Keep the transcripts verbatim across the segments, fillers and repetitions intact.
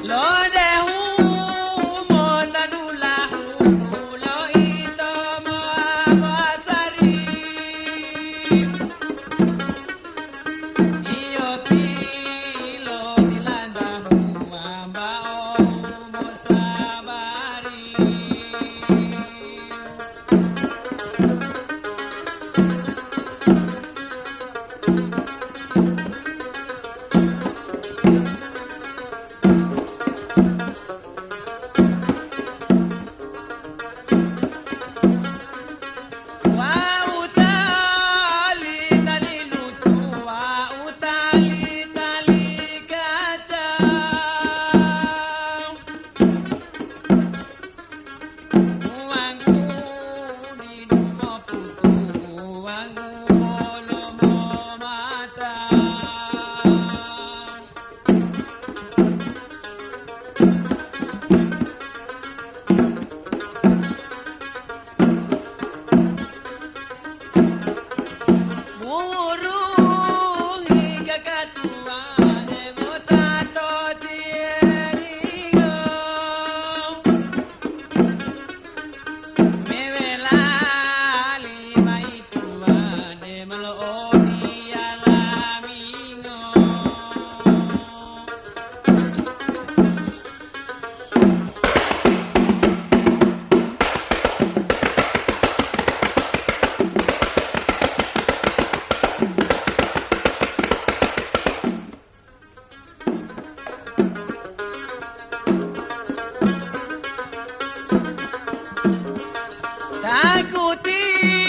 Lodehu mota dulahu loito moa-moasari. Iyo pilotilantahu wambao mosabari. Wau tali-tali lutu, wau tali-tali kaca. Wanggu didu moputu, wanggu wolo momata. Murungi kakatuwa debo tato tiyeringo. Mewelali mayi tuwane molo'odiya lamingo.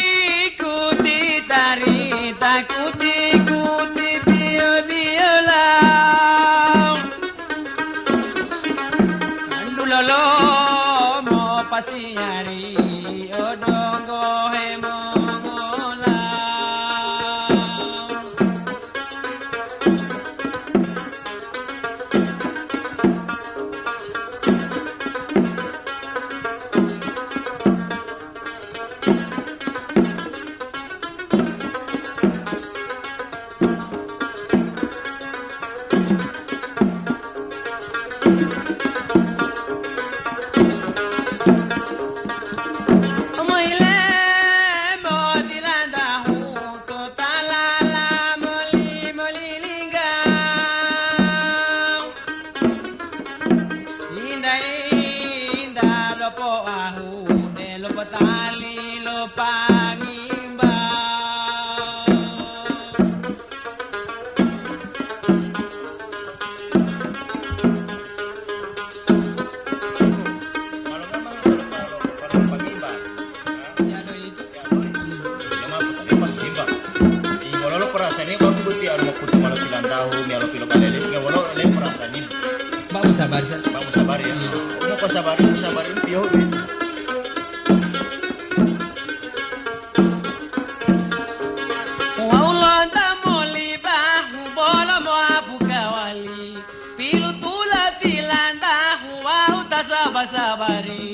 Takuti-kuti tari, takuti-kuti biyo-biyola. Dulolomo pasiyari o donggo hemongola. Moile motilantahu to talala moli-molilingga. Inda-inda lopoahu de lopotali lo pangimba. Jama potalipa himba. Ingololo perasani waktu boti anu mokutu malo tilantahu, miyalo pilobalele, ingololo le perasani. Mbak, mo sabar, sa. Mbak, mo sabar, ya. Iya. Mo ko sabar, mo sabar, ini piyo. Wau lonto moli bahu bolo moabu kawali, pilutula tilantahu wau ta saba-sabari.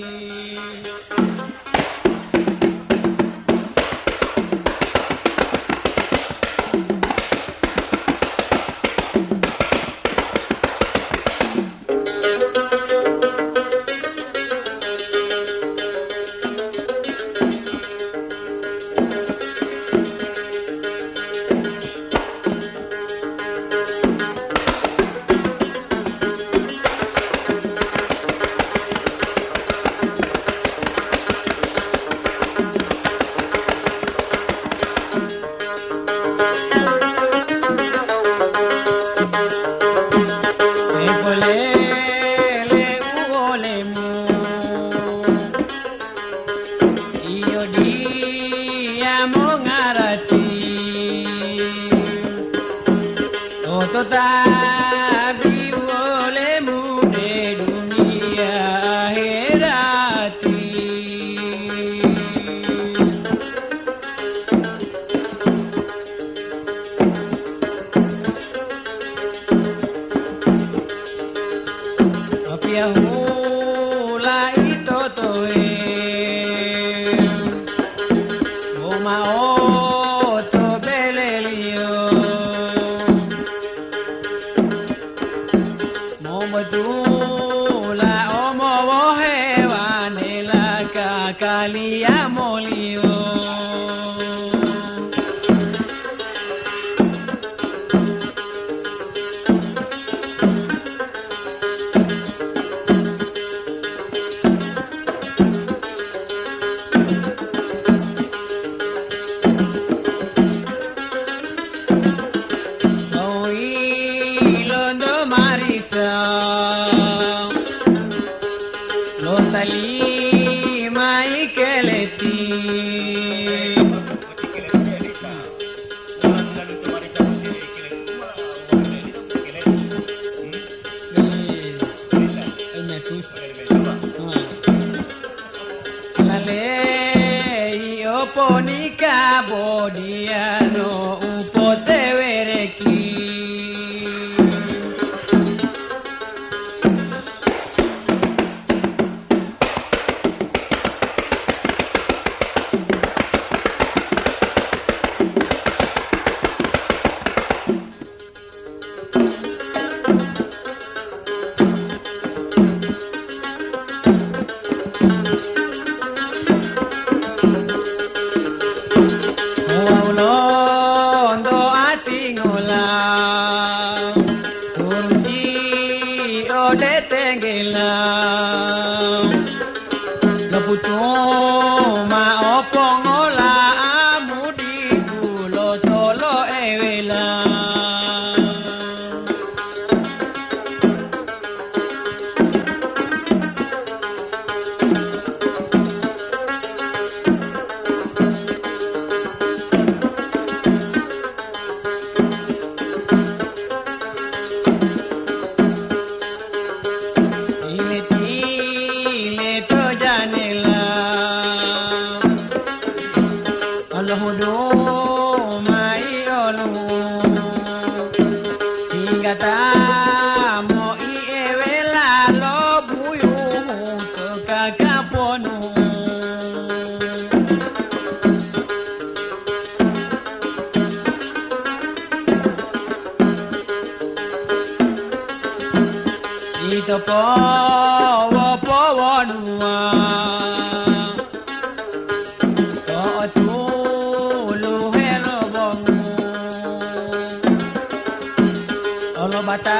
Polele u olemu, iyo diya mongarati, ototabi u olemu de duniya aherati. Piyahu lai totoe, woma Oto beleliyo. Momotula omowohe wanela kakaliyamoliyo. Lonto marisa, lotali mayi keleti. Lalei, oponika bodiyano upotewereki. Wawu lonto atingola, turusi ode tenggela. Loputu mao pongola amudiku lo toloewela. Tile-tile to janela, olohudu mayi olu'u, hingga ta moi'ewela lo buyuhu to kakaponu. Ito powo-powonuwa, to'otuluhe lo bongu, olobata